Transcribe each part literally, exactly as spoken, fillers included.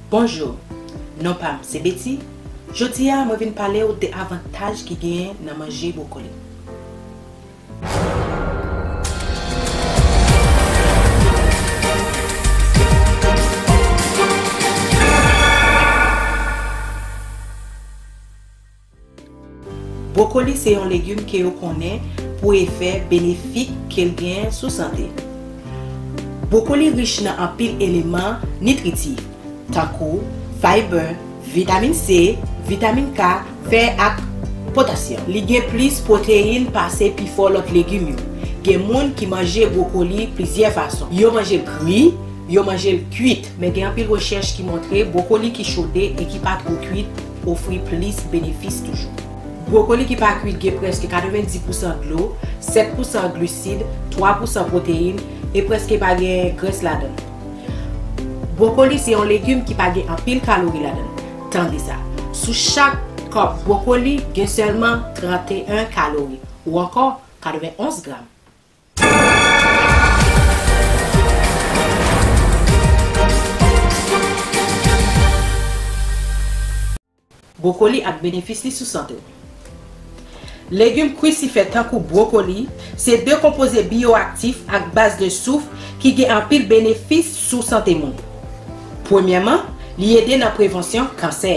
Bonjou, non pa m se Betty. Jodi a, mwen vin pale w de avantaj ki genyen nan manje bwokoli. Bwokoli se yon legim ke yo konnen pou efè benefik ke l genyen sou sante. Bwokoli rich nan anpil eleman nitritif, tankou fayba, vitamin C, vitamin K, fè ak potasyòm. Li gen plis pwoteyin pase pifò lòt legim yo. Gen moun ki manje bwokoli plizyè fason. Yo manje l kri, yo manje l kwit. Men gen anpil rechèch ki montre bwokoli ki chode e ki pa twò kwit ofri plis benefis toujou. Bwokoli ki pa kwit gen prèske katrevenndis pousan dlo, sèt pousan glisid, twa pousan pwoteyin e prèske pa gen grès ladan l. Bwokoli se yon legim ki pa gen anpil kalori ladan l. Tande sa, sou chak kòb bwokoli, gen sèlman trannteyen kalori, ou ankò katrevenonz gram. Bwokoli ak benefis li sou sante w. Legim krisifè tankou bwokoli se dekonpoze biyoaktif ak baz de souf ki gen anpil benefis sou sante moun. Premyèman, li ede nan prevansyon kansè.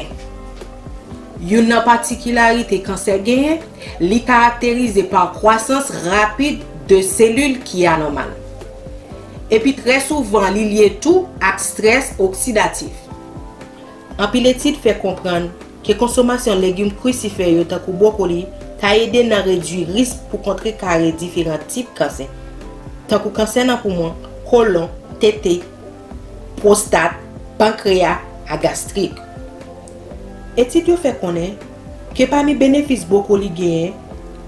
Youn nan patikilarite kansè genyen, li karakterize pa kwasans rapid de selil ki anòmal. Epi trè souvan, li lye tou ak strès oksidatif. Anpil etid fè konprann ke konsomasyon legim krisifè yo, tankou bwokoli, ka ede nan redui risk pou kontrekare diferan tip kansè, tankou kansè nan poumon, kolon, tete, pwostat, pankreya, ak gastrik. Etid yo fè konnen ke pami benefis bwokoli genyen,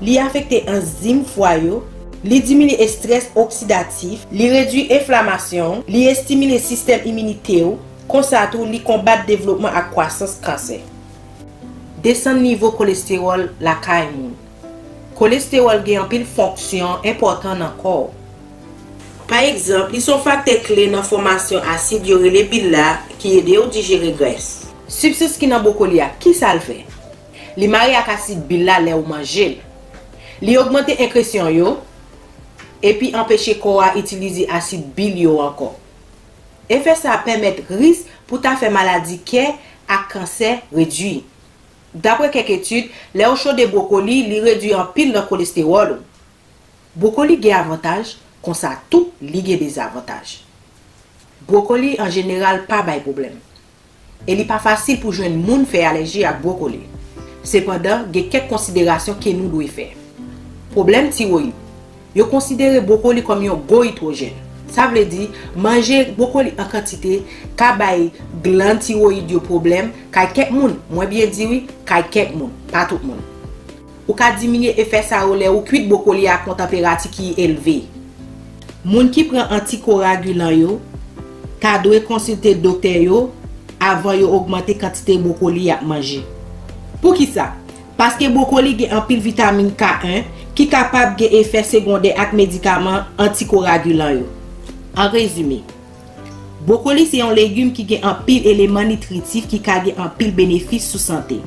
li afekte anzim fwa yo, li diminye estrès oksidatif, li redui enflamasyon, li estimile sistèm iminite w, konsa tou li konbat devlopman ak kwasans kansè. Desann nivo kolestewòl lakay moun. Kolestewòl gen anpil fonksyon enpòtan nan kò w. Pa egzanp, li se yon faktè kle nan fòmasyon asid yo rele bile la ki ede w dijere grès. Sibstans ki nan bwokoli a, kisa l fè? Li mare ak asid bile la lè w manje l. Li ogmante ekresyon yo, epi anpeche kò a itilize asid bile yo ankò. Efè sa a pèmèt risk pou ta fè maladi kè ak kansè redui. Dapre kèk etid, lè w chode bwokoli, li redui anpil nan kolestewòl ou. Bwokoli gen avantaj, konsa tou li gen dezavantaj. Bwokoli an jeneral pa bay pwoblèm. E li pa fasil pou jwenn moun fè alèji ak bwokoli. Sepandan, gen kèk konsiderasyon ke nou dwe fè. Pwoblèm tiwoyid. Yo konsidere bwokoli kòm yon gwo idwojèn. Sa vle di, manje bwokoli an kantite ka bay glann tiwoyid yo pwoblèm, kay kèk moun, mwen byen di wi, kay kèk moun, pa tout moun. Ou ka diminye efè sa yo lè ou kwit bwokoli a ak yon tanperati ki elve. Moun ki pran antikoagilan yo ta dwe konsilte doktè yo avan yo ogmante kantite bwokoli y ap manje. Poukisa? Paske bwokoli gen anpil vitamin K en ki kapab gen efè segondè ak medikaman antikoagilan yo. An rezime, bwokoli se yon legim ki gen anpil eleman nitritif ki ka gen anpil benefis sou sante.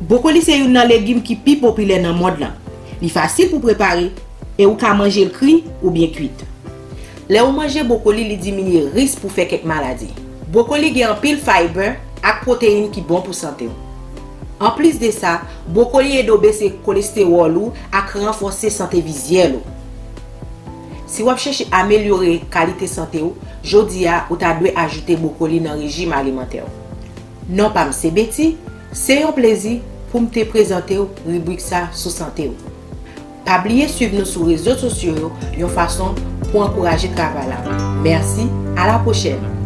Bwokoli se youn nan legim ki pi popilè nan mond lan. Li fasil pou prepare e ou ka manje l kri oubyen kwit. Lè ou manje bwokoli, li diminye risk pou fè kèk maladi. Bwokoli gen anpil fayba ak pwoteyin ki bon pou sante w. Anplis de sa, bwokoli ede w bese kolestewòl ou ak ranfòse sante vizyèl ou. Si w ap chèche amelyore kalite sante w, jodi a ou ta dwe ajoute bwokoli nan rejim alimantè w. Non pa m se Betty, se yon plezi pou m te prezante w ribrik sa sou sante w. Pa bliye swiv nou sou rezo sosyo yo yon fason pou ankouraje travay la. Mèsi, a la pwochèn!